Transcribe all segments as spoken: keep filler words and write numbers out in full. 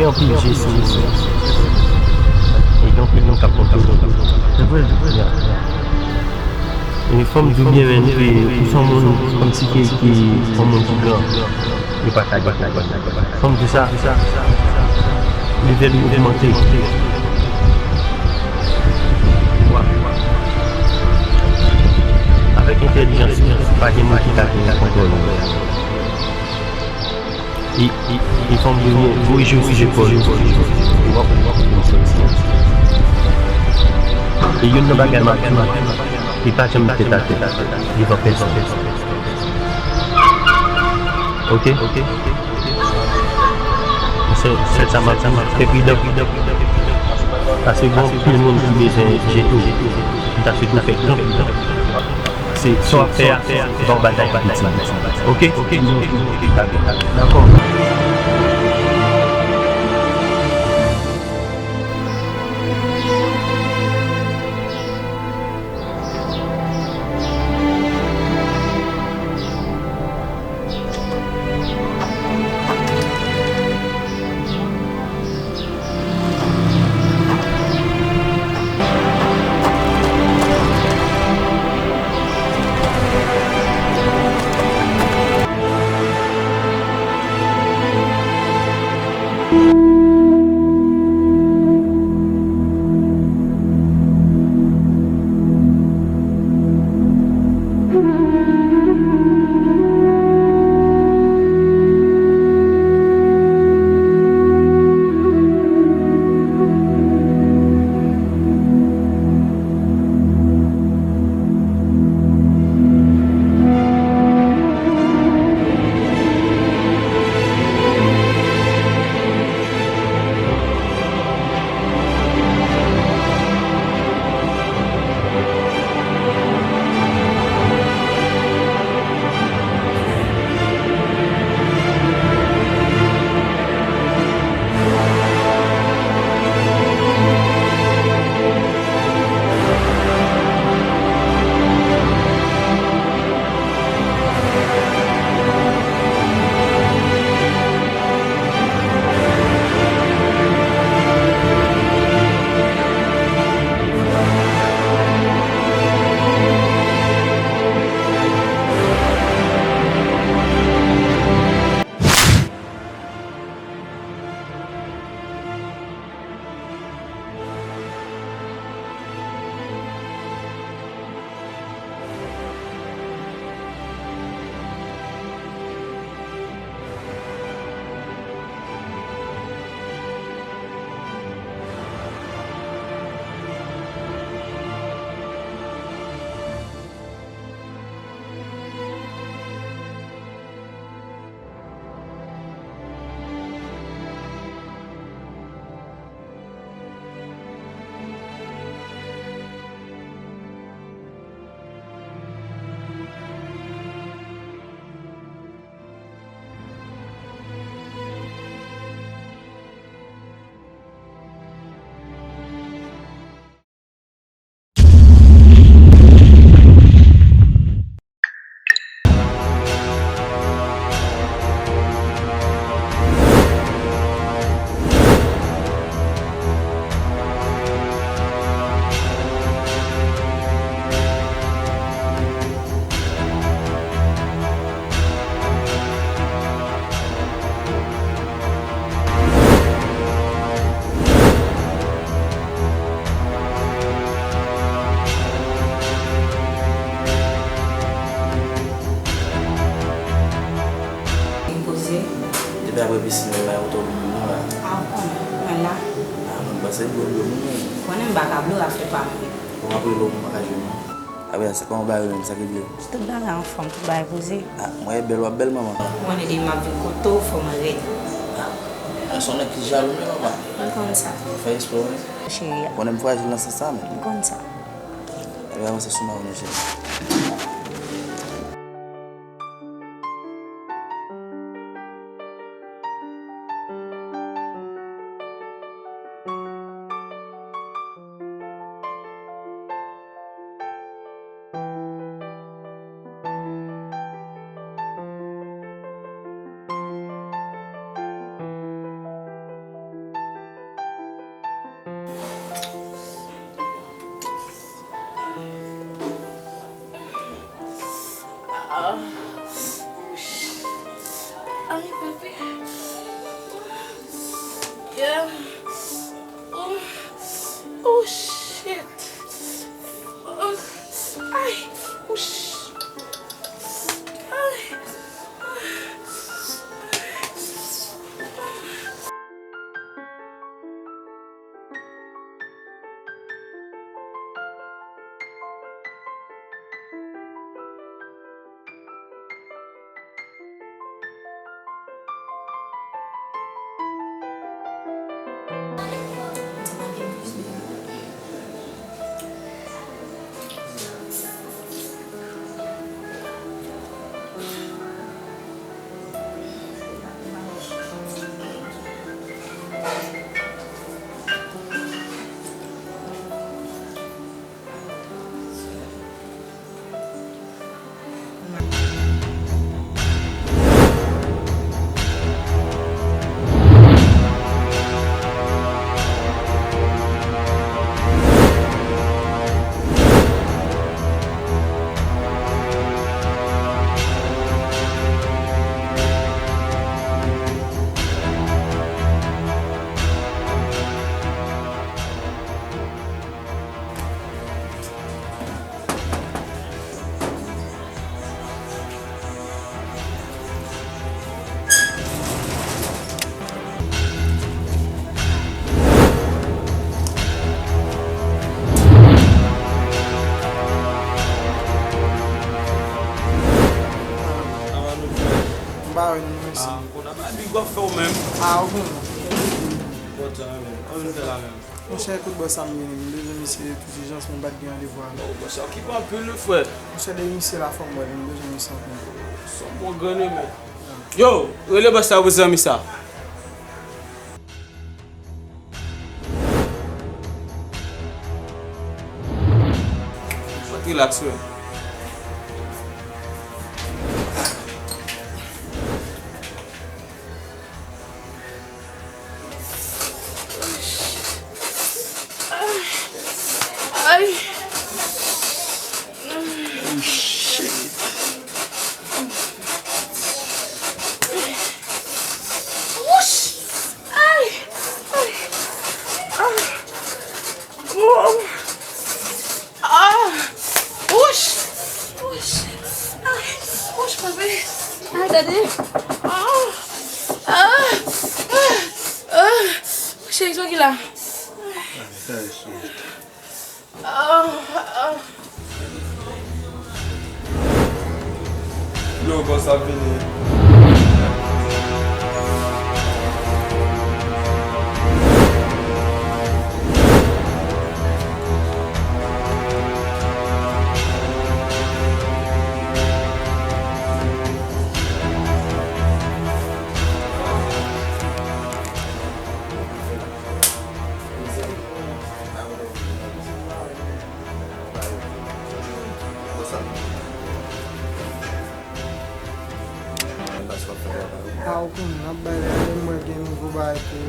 Gen anpil je sou ou. E gen anpil moun k ap konte w. Se vre? Ya. E fò m di w byen, men, ke ou se yon moun kòmsi ke, ki yon moun ki gran. Yo pa ka gen konprann. Fò m di sa, level ou ogmante. Avèk entèlijans ou, pa gen moun ki ka vin kontwole w. E, e, e fò m di w, korije w sou zepòl ou. W ap, w ap vin sòti. E youn nan bagay m ap di w, e pa janm met tèt atè devan pèsonn. Oke? Se sèl sa m ap di w, fè pridan. Paske gen anpil moun ki bezwen jete w. M ta swete w fè gran pridan. Se sa w ap fè a, se pa yon bagay ki itil. Oke? Oke? Dakò. Poze. Depi apre pisin nan, la, ou twò moun la. A, ou konnen, mwen la. A, mwen panse dlo, dlo moun. Konnen m pa ka blo afè pa mwen. Bon, apre lè ou pa ka jwenn mwen. Apre sa, kòman w ba yo menm, sa ki vle? Tout bagay anfòm, tout bagay poze. A, mwen e bèl, w ap bèl, manman. Ou konnen depi m ap vin kote w, fò mwen rèd. A, a, se yon nèg ki jalou, men, manman. Mwen konn sa. Ou fè espre, wi. Cheri a. Ou konnen m frajil nan sans sa, men. Mwen konn sa. Ebyen, avanse sou mwen, cheri. Yeah. Oh, oh, shit. Oh, ay, oh, sh-, ay. M pa wè nou, mèsi. Ah, m konn ap di w ap fè w menm. Ah, ou konnen. Bon, sa menm. An nou fè la menm. Monchè, kout bò sa m vini. M bezwen misye tout ijans, men m pa t gen randevou avè l. Oh, bòs la okipe anpil wi, frè. Monchè, depi misye la, fò m wè l, m bezwen misye anpil. Se yon bon grenn wi, men. Yo, rele bòs la pou zanmi sa. Rilaks, frè. Ay. Oh, shit. Wouch! Ay! Ay! Ah! Oh! Ah! Wouch! Wouch! Ay! Wouch, kanpe! Ay, gade! Ah! Ah! Ah! Ah! Cheri, sa ki la? Ah! Ah! Yo, bòs ap vini. A, ou konnen, n ap bay la, e m wè gen nouvo bagay ke,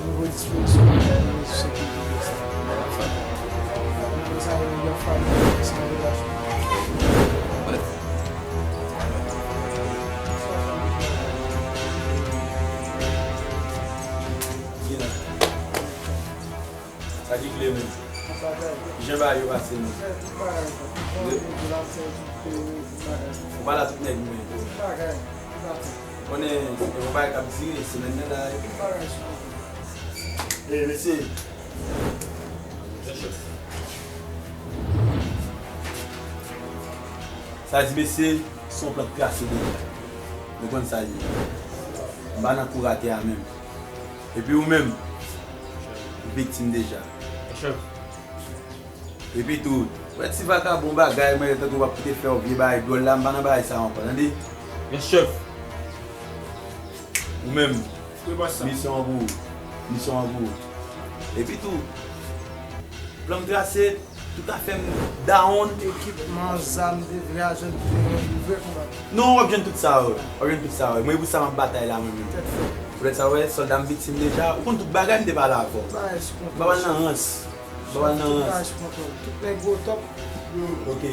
nouvo dispozisyon pou bay rezo sekirite sa. Apre sa, yo, y ap fè sa relasyon. Sa ki kle menm? Kijan bagay yo pase menm? Ou pa la tout nèg mwen. Konnen se yon bagay k ap dire, semèn nan la. E mesye. Sa di mesye, se yon plant trase deja. Nou konn sa ye. M pa nan kou rate a menm. Epi ou menm, ou viktim deja. Yes, chèf. Epi tou, wè ti vakabon bagay, mwen tankou w ap kite fè yon vye bagay dwòl la, m pa nan bagay sa ankò, tande? Yes, chèf. Ou menm, misyon an pou ou. Misyon an pou ou. Epi tou, plan m trase, Tout afè m dawonn. Ekipman, zam, de vrè ajan de teren, de vrè konbatè. Non, w ap jwenn tout sa yo. W ap jwenn tout sa yo. Mwen, e pou sa m ap batay la, mwen menm. Tèt fè. Poutèt sa, w wè, sòlda m viktim deja. Ou konn tout bagay, m te pale avè w. Tout bagay sou kontwòl. M pa pral nan rans. M pa pral nan rans. Tout bagay sou kontwòl. Tout nèg yo top. Ok.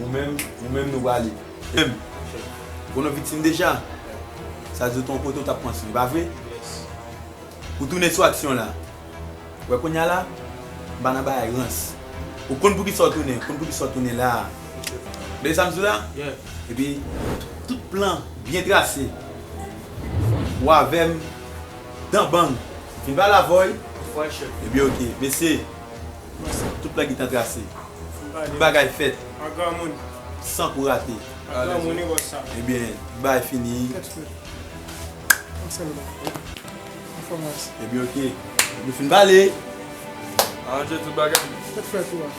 Ou menm, ou menm nou prale. Menm. Ou konn w viktim deja. Sa di w te yon kote w t ap pran swen, pa vre? Yes. Ou tounen sou aksyon la. Wè kounye a la, m pa nan bagay rans. Ou konn poukisa w tounen, ou konn poukisa w tounen la. Tande sa m di w la? Epi, tout plan byen trase. Ou avè m dan bang. Fin pale avè w wi. Epi, oke, mesye. Tout plan gentan trase. Tout bagay fèt. San kou rate. Ebyen, tout bagay fini. Tèt frèt. Ansanm la. Enfòmasyon. Ebyen, oke. Nou fin pale. Aranje tout bagay. Tèt frèt, wi.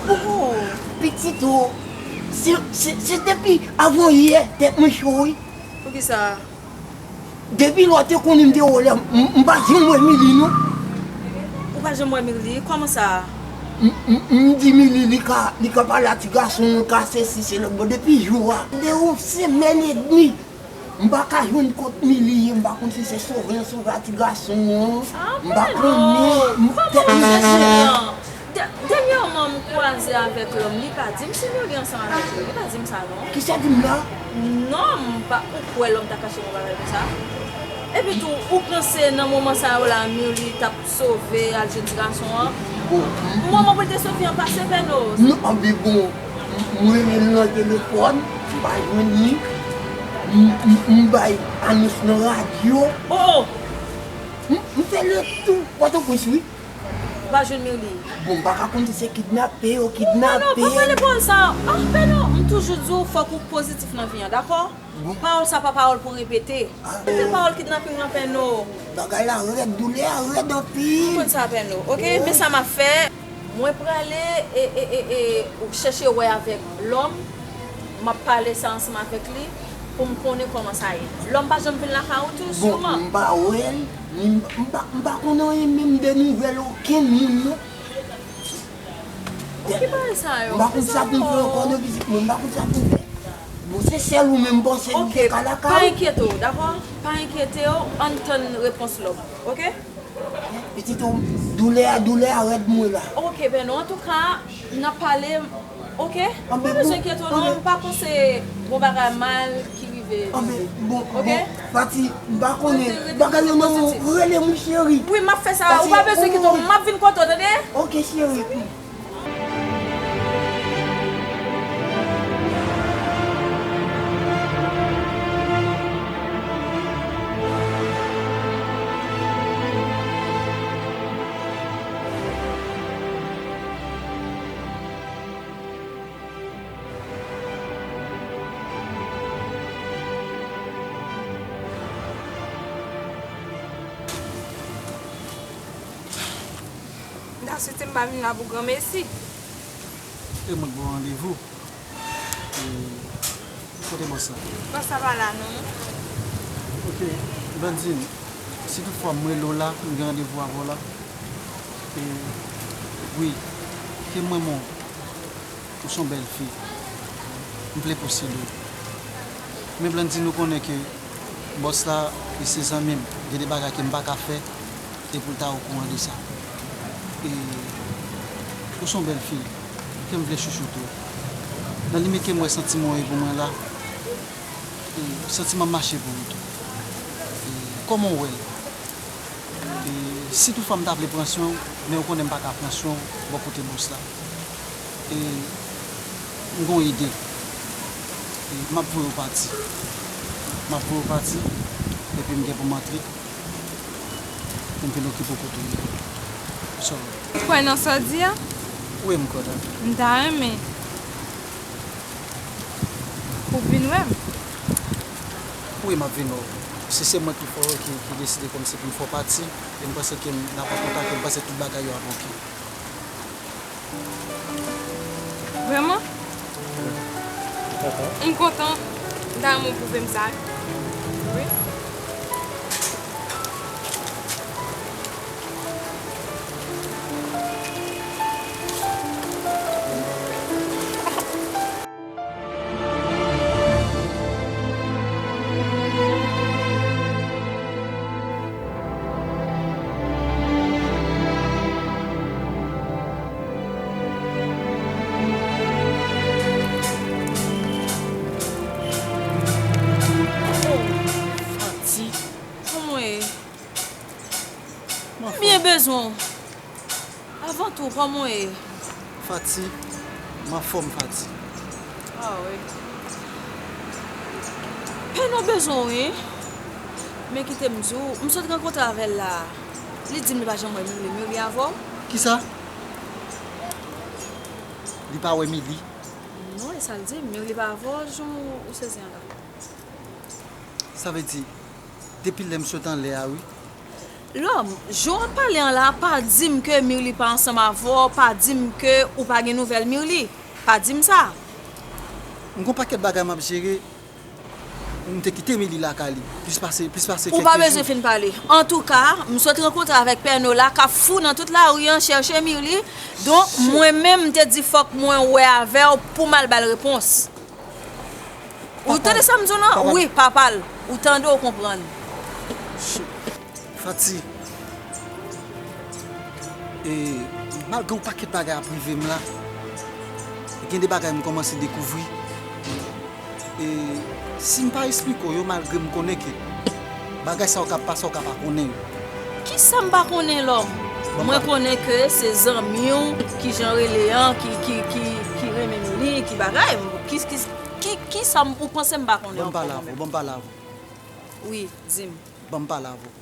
Oh, pitit ou, se, se, se depi avan yè tèt mwen cho wi. Poukisa? Depi lè w te konnen m te wè w la, m, m pa janm wè Mili non. Ou pa janm wè Mili? Kòman sa? M, m, m di Mili li ka, li ka pale a ti gason, li ka sesi, sela. Bon, depi jou a, de yon semèn edmi, m pa ka jwenn kot Mili ye, m pa konn si se sove l sove a ti gason an. M pa konnen. Kòman ou se sove an? Dè-, dènyèman m kwaze avèk Lòm, li pa di m si Mili ansanm avèk li, li pa di m sa non. Kisa di m la? Non, m pa, ou kwè Lòm ta kache yon bagay konsa? Epi tou, ou panse nan moman sa yo la, Mili t ap sove al jwenn ti gason an? Moman pou l te sove an pase, Pèno. Non, anben bon, m, m rele l nan telefòn, m pa jwenn li. M, m, m bay anons nan radyo. Oh, oh! M, m fè le tou Pòtoprens wi. Ou pa jwenn Mirly? Bon, m pa ka konn si se kidnape yo kidnape l. Non, non, pa pale pawòl sa. Ah, Pèno, m toujou di w fòk ou pozitif nan vi an, dakò? Pawòl sa pa pawòl pou repete. Repete pawòl kidnaping lan, Pèno. Bagay la rèd, doulè a rèd anpil. M konn sa, Pèno, oke? Men sa m ap fè, mwen prale e, e, e, e, chèche wè avèk Lòm. M ap pale sa ansanm avèk li pou m konnen kòman sa ye. Lòm pa janm vin lakay ou tou, siman. Bon, m pa wè l, ni m, m pa, m pa konn anyen menm de nouvèl okenn moun, non. Ki bagay sa yo? M pa konn sa pou m fè ankò, non, pitit mwen, m pa konn sa pou m fè. Bon, se sèl ou menm m panse m te ka lakay ou. Pa enkyete w, dakò? Pa enkyete w, ann tann repons Lòm, oke? Pitit ou, doulè a, doulè a rèd mwen la. Oke, Pèno, antouka, n ap pale, oke? Pa bezwen enkyete w non, m pa panse gon bagay mal ki rive. Anben, bon, bon, pati, m pa konnen, bagay yo nan men w, rele m wi cheri. Wi, m ap fè sa, ou pa bezwen enkyete w, m ap vin kote w, tande? Oke, cheri. M ta swete m pa vin la pou granmesi. E mwen k ba w randevou. E kote bòs la? Bòs la pa la non. Oke, Blandine, si toutfwa m rele w la, m gen randevou avè w la. E wi, ke m renmen w. Ou se yon bèl fi. M vle posede w. Men Blandine, ou konnen ke bòs la, li se zanmi m. Gen de bagay ke m pa ka fè, e pou l ta okouran de sa. E ou se yon bèl fi. Ke m vle chouchoute w. Nan limit ke m wè santiman w ye pou mwen la, e santiman m mache pou ou tou. E kòman w wè l? E si toutfwa m ta vle pran swen w, men ou konnen m pa ka pran swen w bò kote bòs la. E m gon ide. E m ap voye w pati. M ap voye w pati, epi m gen pou m antre. M vin okipe w kote w ye. Sorry. Ou kwè nan sa w di a? Wi, m kwè la. M ta renmen pou w vin wè m. Wi, m ap vin wè w. Si se mwen ki fè w, ki, ki deside kòmsi pou m fè w pati, e m panse ke n ap an kontak, e m panse tout bagay yo ap oke. Vrèman? Dakò. M kontan. M ta renmen w pwouve m sa. Wi. Fati. Kòman w ye? M byen bezwen w. Avan tou, kòman w ye? Fati, m anfòm, Fati. Ah wi. Pèno bezwen w wi. Men kite m di w, m sot rankontre avè l la. Li di m li pa janm wè Mirly. Mirly avè w? Kisa? Li pa wè Mirly? Non, e sa l di m. Mirly pa avè w, jan w sezi an la. Sa vle di, depi lè m sot anlè a, wi. Lòm, jan w ap pale an la, pa di m ke Mirly pa ansanm avè w, pa di m ke ou pa gen nouvèl Mirly. Pa di m sa. M gon pakèt bagay m ap jere, m te kite Mirly lakay li. Plis pase, plis pase Ou pa bezwen fin pale. Antouka, m sot rankontre avèk Pèno la k ap fou nan tout lari an chèche Mirly. Donk, mwen menm, m te di fòk mwen wè avè w pou m al ba l repons. Ou tande sa m di w lan? Wi, papa l. Ou tande, ou konprann. Fati, e, malgre yon pakèt bagay ap rive m la, gen de bagay m kòmanse dekouvri. E si m pa esplike w yo, malgre m konnen ke bagay sa yo ka pase, w ka pa konnen yo. Kisa m pa konnen, Lòm? Mwen konnen ke se zanmi w, kijan rele an, ki, ki, ki, ki renmen Mirly, ki bagay. Ki, ki, ki, kisa m, ou panse m pa konnen ankò mwen menm? Ban m pale avè w, ban m pale avè w. Wi, di m. Ban m pale avè w.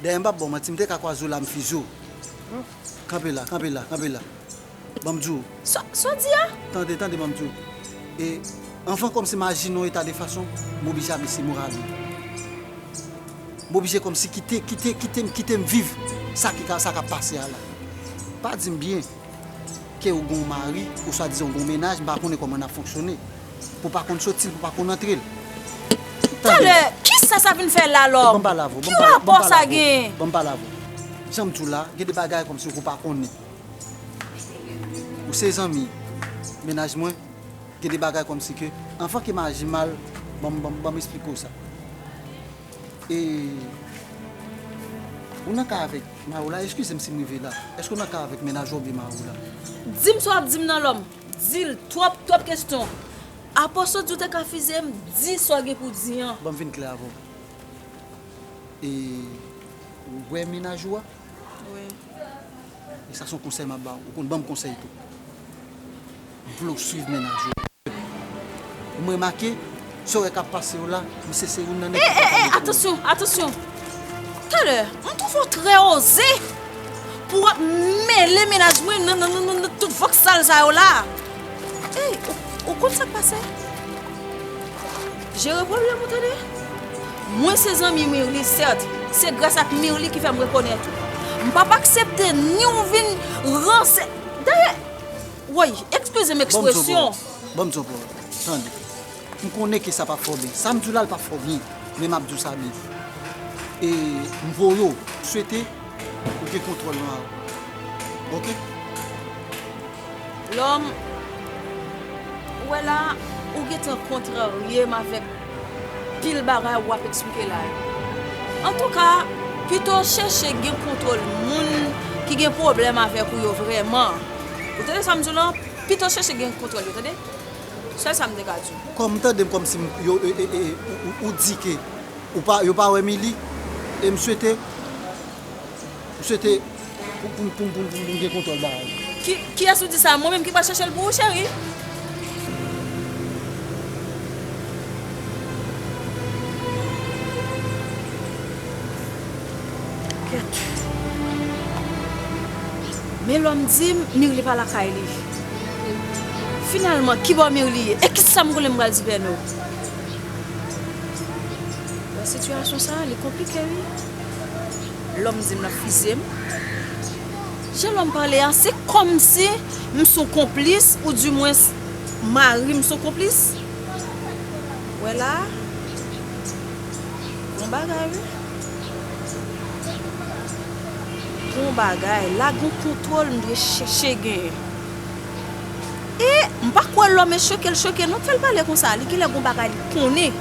Dayè, m p ap ba w manti, m te ka kwaze w la, m fize w. Kanpe la, kanpe la, kanpe la. Ban m di w. Sa, sa w di a? Tande, tande, ban m di w. E, anvan kòmsi m aji nan yon eta de fason, m oblije abese moral ou. M oblije kòmsi kite, kite, kite m, kite m viv sa ki ka, sa k ap pase a la. Pa di m byen ke ou gen yon mari, ou swadizan ou gen yon mennaj, m pa konnen kòman n ap fonksyone. Pou pa konn soti l, pou pa konn antre l. Talè, kisa sa vin fè la, Lòm? Ki rapò sa gen? Ban m pale avè w. Jan m di w la, gen de bagay kòmsi ou pa konnen. Ou se zanmi mennaj mwen, gen de bagay kòmsi ke, anvan ke m aji mal, ban m, ban m, ban m esplike w sa. E, ou nan kay avèk mari w la, eskize m si m rive la. Èske ou nan kay avèk mennaj ou oubyen mari w la? Di m sa w ap di m nan, Lòm. Di l, twòp, twòp kesyon. Apre w sot di w te ka fize m, di sa w gen pou w di an. Ban m vin klè avè w. E, ou wè mennaj ou a? Wi. E sa se yon konsèy m ap ba w. Ou konn ban m konsèy tou. M vle w swiv mennaj ou. M remake, sa w wè k ap pase yo la, misye se youn nan nèg ki pa ka dekouvri. Atansyon, atansyon. Talè, m twouve w trè oze pou w ap mele mennaj mwen nan, nan, nan, nan, nan tout vòksal sa yo la. Ey, ou, ou konn sa k pase? Jere pwoblèm ou, tande. Mwen se zanmi Mirly, sèt. Se gras ak Mirly ki fè m rekonèt ou. M p ap aksepte ni w vin ranse. Dayè, woy, eskize m ekspresyon. Ban m di w, bro. Tande. M konnen ke sa p ap fè w byen. Sa m di w la, l p ap fè w byen. Men m ap di w sa byen. E m voye w. M swete ou gen kontwòl nan la. Oke? Lòm, ou wè la, ou gentan kontrarye m avèk pil bagay w ap eksplike la yo. Antouka, pito w chèche gen kontwòl moun ki gen pwoblèm avèk ou yo vrèman. Ou tande sa m di w lan? Pito w chèche gen kontwòl yo, tande? Sèl sa m te ka di w. Kòm m tande m kòmsi m, yo, e, e, e, ou, ou, ou di ke ou pa, yo pa wè Mili, e m swete, m swete pou, pou, pou, pou, pou m gen kontwòl bagay. Ki, kiyès ou di sa? Mwen menm ki pral chèche l pou ou, cheri. Kèt. Men lòm di m Mirly pa lakay li. Finalman, kibò Mirly ye? E kisa m konnen m pral di Pèno? Nan sitiyasyon sa a, li konplike, wi. Lòm di m l ap fize m. Jan lòm pale a, se kòmsi m s on konplis, oudimwens mari m s on konplis. Wè la, gon bagay, wi. Gon bagay. La gon kontwòl m dwe chèche genyen. E m pa kwè lòm e choke l choke non k fè l pale konsa. Li genlè gon bagay li konnen.